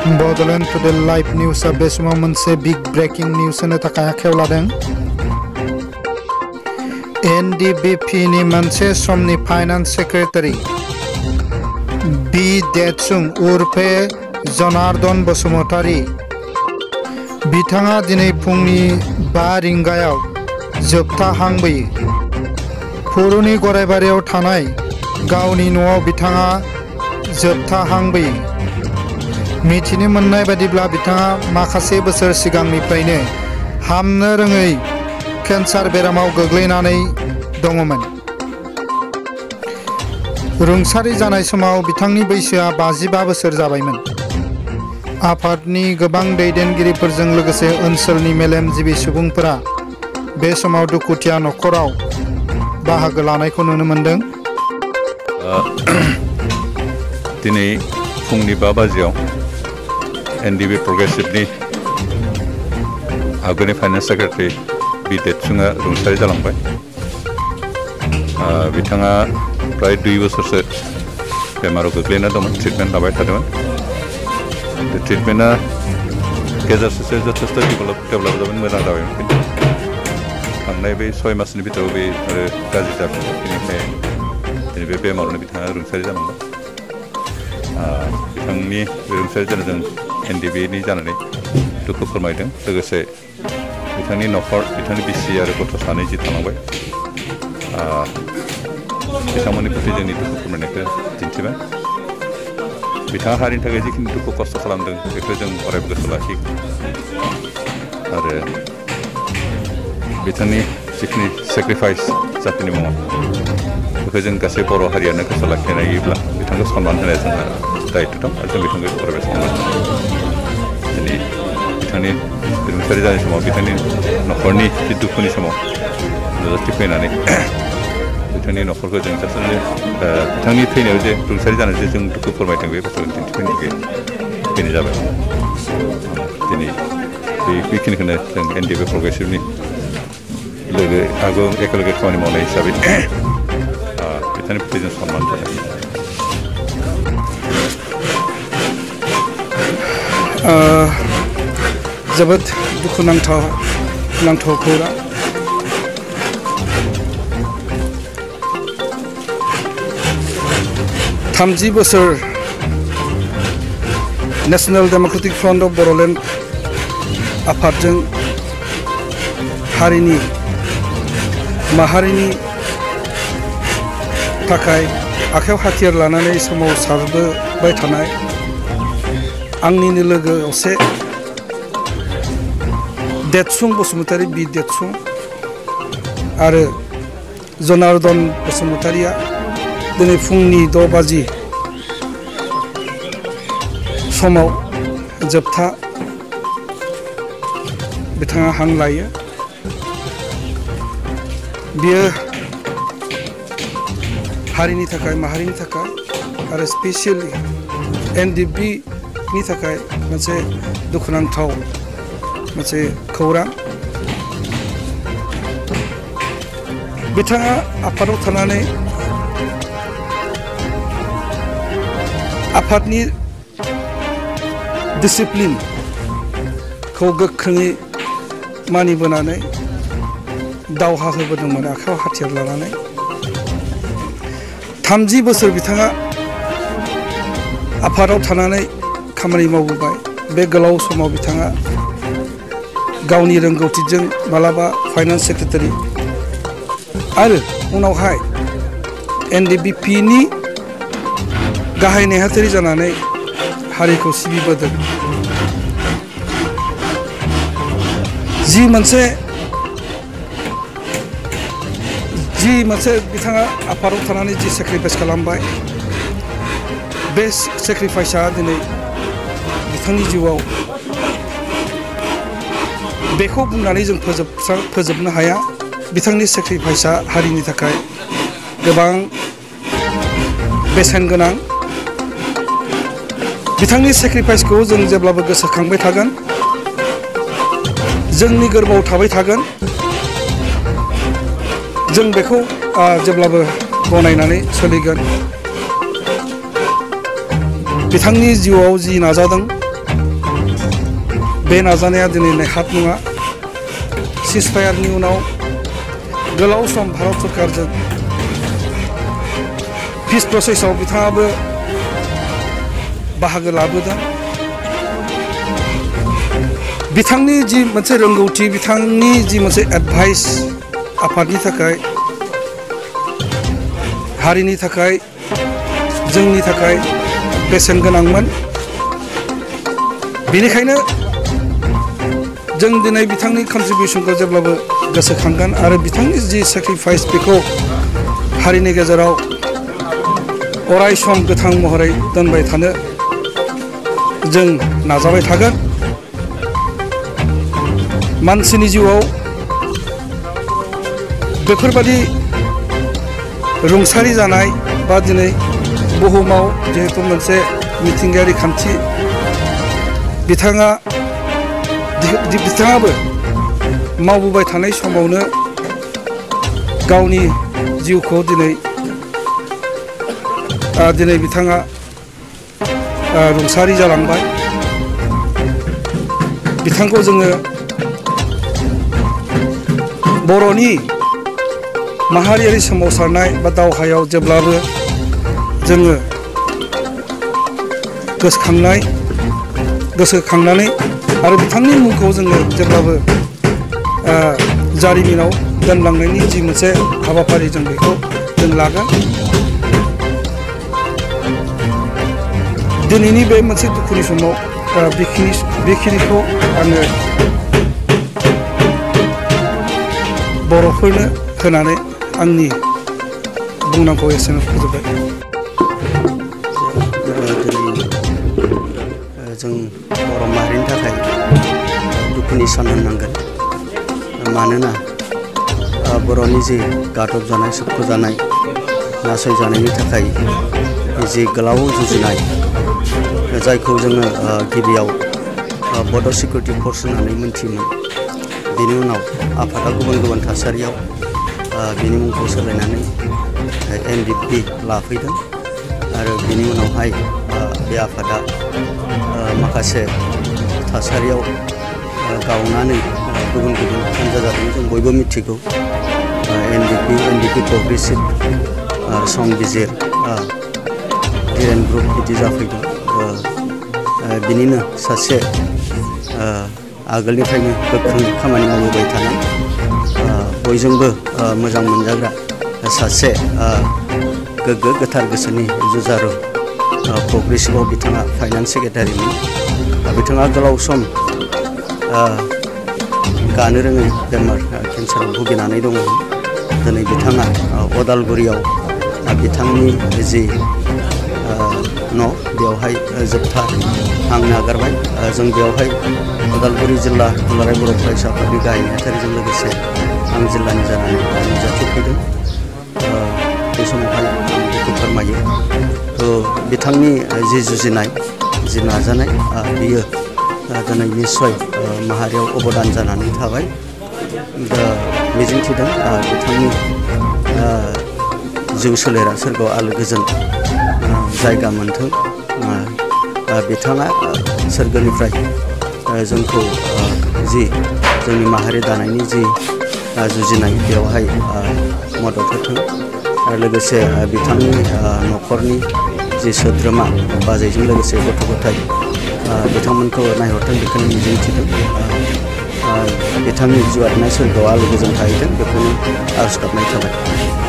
Bodoland today live न्यूज़आ बे समाव मोनसे बिग ब्रेकिं न्यूज़ होनो थाखाय आखायाव लादों। एनडीबीपी नि मोनसे समनि फाइनान्स सेक्रेटारि बी देतसुं उर्फे जनार्दन बसुमतारी बिथाङा दिनै फुंनि 5 रिंगायाव जोबथा हां बोयो। पुरुनि गरायबारियाव थानाय गावनि न'आव बिथाङा जोबथा हां बोयो। मिथिनो मोननाय बादिब्ला बिथाङा माखासे बोसोर सिगांनिफ्रायनो हामनो रोङै केन्सार बेरामाव गोग्लैनानै दङमोन। रुंसारि जानाय समाव बिथांनि बैसोआ 55 बोसोर जाबायमोन। आफादनि गोबां दैदेनगिरिफोरजों लोगोसे ओनसोलनि मेलेमजिबि सुबुंफोरा बे समाव दुखुथिया नखराव बाहागो लानायखौ नुनो मोनदों। दिनै फुंनि 5 बाजियाव एनडीबी प्रोग्रेसिवनि आगोलनि फाइनान्स सेक्रेटारि बी देतसुङा रुंसारि जालांबाय। बिथाङा प्राय 2 बोसोरसो बेमाराव गोग्लैना दंमोन, ट्रिटमेन्ट लाबाय थादोंमोन। ट्रिटमेन्टआ गेजेरसो जथेस्थ डेभेलप जाबाय, मोजां जाबायमोन। खिन्थु थांनाय बे 6 मासनि भितराव बे आरो गाज्रि जाबाय। बेनिफ्राय बे बेमारावनो बिथाङा रुंसारि जालांबाय। बिथांनि रुंसारि जानो जों एनडीबीनि जानानै दुखु फोरमायदों। लोगोसे बिथांनि नखर, बिथांनि बिसि आरो गथ' सानै जि थालांबाय, बिथांमोननि प्रति जोंनि दुखु फोरमायनायखौ दिन्थिबाय। बिथाङा हारिनि थाखाय जिखिनि दुखु खस्थ' खालामदों बेखौ जों अरायबो गोसो लाखिगोन। आरो बिथांनि जिखिनि सेक्रिफाइस जातिनि मुङाव बेखौ जों गासै बर' हारियानो गोसो लाखिनायोब्ला बिथांखौ सन्मान होनाया जोंहा दायित्व दं आरो जों बिथांखौ अरायबो सन्मान होगोन। दिनै बिथांनि रुंसारि जानाय समाव बिथांनि नखरनि जि दुखुनि समाव नुजाथि फैनानै बिथांनि नखरखौ जों गासैनो बिथांनि थैनायाव जे रुंसारि जानाय जे जों दुखु फोरमायदों बे बाथ्राखौ दिन्थिफैनो थाखाय फैनाय जाबाय। दिनै बेखिनिखौनो जों एनडीबी प्रोग्रेसिवनि एखेलोगो खामानि मावनाय हिसाबै बिथांनि प्रति जों सन्मान होदों। जोबोद दुखुनांथाव खौरां। थामजि बोसोर national democratic front of Bodoland आफादजों हारिनि माहारिनि थाखाय आखायाव हाथियार लानानै सोमावसारबोबाय थानाय आंनिनो लोगो असे देतसुं बसुमतारी बी देतसुं आरो जनार्दन बसुमतारीया दिनै फुंनि 6 बाजि समाव जोबथा बिथाङा हां लायो। बियो हारिनि थाखाय, माहारिनि थाखाय आरो स्पेसियेलि एनडीबी नि थाखाय मोनसे दुखुनांथाव मोनसे खौरां। बिथाङा आफादाव थानानै आफादनि डिसिप्लिनखौ गोख्रोङै मानिबोनानै दावहा होबोदोंमोन आखायाव हाथियार लानानै। 30 बोसोर बिथाङा आफादाव थानानै खामानि मावबोबाय। बे गोलाव समाव बिथाङा गावनि रोंगौथिजों मालाबा फाइनान्स सेक्रेटारि आरो उनावहाय एनडीबीपी नि गाहाय नेहाथारि जानानै हारिखौ सिबिबोदों। जि मोनसे बिथाङा आफादाव थानानै जि सेक्रिफाइस खालामबाय, बे सेक्रिफाइसआ दिनै बिथांनि जिउआव बेखौ बुंनानै जों फोजोबनो हाया। बिथांनि सेक्रिफाइसआ हारिनि थाखाय गोबां बेसेन गोनां। बिथांनि सेक्रिफाइसखौ जों जेब्लाबो गोसोखांबाय थागोन, जोंनि गोरबोआव थाबाय थागोन। जों बेखौ जेब्लाबो गनायनानै सोलिगोन। बिथांनि जिउआव जि नाजादों बे नाजानाया दिनै नेहात नङा सिजफायारनि उनाव गोलाव सम भारत सरकारजों पिस प्रसेसआव बिथाङाबो बाहागो लाबोदों बिथांनि जि मोनसे रोंगौथि बिथांनि जि मोनसे एडभाइस आफादनि थाखाय हारिनि थाखाय जोंनि थाखाय बेसेन गोनांमोन बेनिखायनो जों दिनै बिथांनि कन्ट्रिबिउसनखौ जेब्लाबो गोसोखांगोन आरो बिथांनि जि सेक्रिफाइस बेखौ हारिनि गेजेराव अराय सम गोथां महरै दोनबाय थानो जों नाजाबाय थागोन मानसिनि जिउआव बेफोरबादि रुंसारि जानाय बा दिनै बुहुमाव जिहेतु मोनसे मिथिंगायारि खान्थि बिथाङाबो मावबोबाय थानाय समावनो गावनि जिउखौ दिनै बिथाङा रुंसारि जालांबाय बिथांखौ जोङो बर'नि माहारियारि सोमावसारनाय बा दावहायाव जेब्लाबो जोङो गोसोखांनानै आरो बिथांनि मुंखौ जोङो जेब्लाबो जारिमिनाव दोनलांनायनि जि मोनसे हाबाफारि जों बेखौ जों लागोन दिनैनि बे मोनसे दुखुनि समाव बेखिनिखौ आङो बर'फोरनो होनानै आंनि बुंनांगौ एसेनो फोजोबबाय जों बर' माहारिनि थाखाय दुखुनि सान होननांगोन मानोना बर'नि जि गादब जानाय सोबख'जानाय नासयजानायनि थाखाय जि गोलाव जुजिनाय जायखौ जोङो गिबियाव बड' सिकिउरिटि फर्स होननानै मिन्थियोमोन बेनि उनाव आफादा गुबुन गुबुन थासारियाव बिनि मुंखौ सोलायनानै NDP लाफैदों आरो बिनि उनावहाय बे आफादा माखासे थासारियाव गावनानै गुबुन गुबुन हान्जा जादों जों बयबो मिथिगौ NDP प्रग्रेसिभ संबिजिर डिरेन ग्रुप बिदि जाफैदों बिनिनो सासे आगोलनिफ्रायनो गोख्रों खामानि मावबोबाय थानाय बयजोंबो मोजां मोनजाग्रा सासे गोग्गो गोथार गोसोनि जुजारु प्रग्रेसिभआव बिथाङा फाइनान्स सेक्रेटारिमोन बिथाङा गोलाव सम गानो रोङै बेमार केन्साराव भुगिनानै दङमोन दिनै बिथाङा अदालगुरियाव बिथांनि जि न' बेवहाय जोबथा हां नागारबाय जों बेवहाय उदालगुरि जिल्ला दुलाराय बर' फरायसा आफादनि गाहाय नेहाथारिजों लोगोसे आं जिल्लानि जानानै नुजाथिफैदों बे समावहाय आं बेखौ फोरमायो बिथांनि जि जुजिनाय जि नाजानाय बियो दिनै निस्सय माहारियाव अबदान जानानै थाबाय मिजिंथिदों बिथांनि जिउ सोलेरा सोरगोआव आलो गोजोन जायगा मोनथों बिथाङा सोरगोनिफ्राय जोंखौ जि जोंनि माहारि दानायनि जि जुजिनाय बेवहाय मदद होथों आरो लोगोसे बिथांनि न'खरनि जि सोद्रोमा बाजैजों लोगोसे गथ' गथाय बिथांमोनखौ नायहरथों बेखौनो मिजिंथिदों बिथांनि जिउ आरनाय सोरगोआव आलो गोजोन थाहैथों बेखौनो आरज गाबनाय थाबाय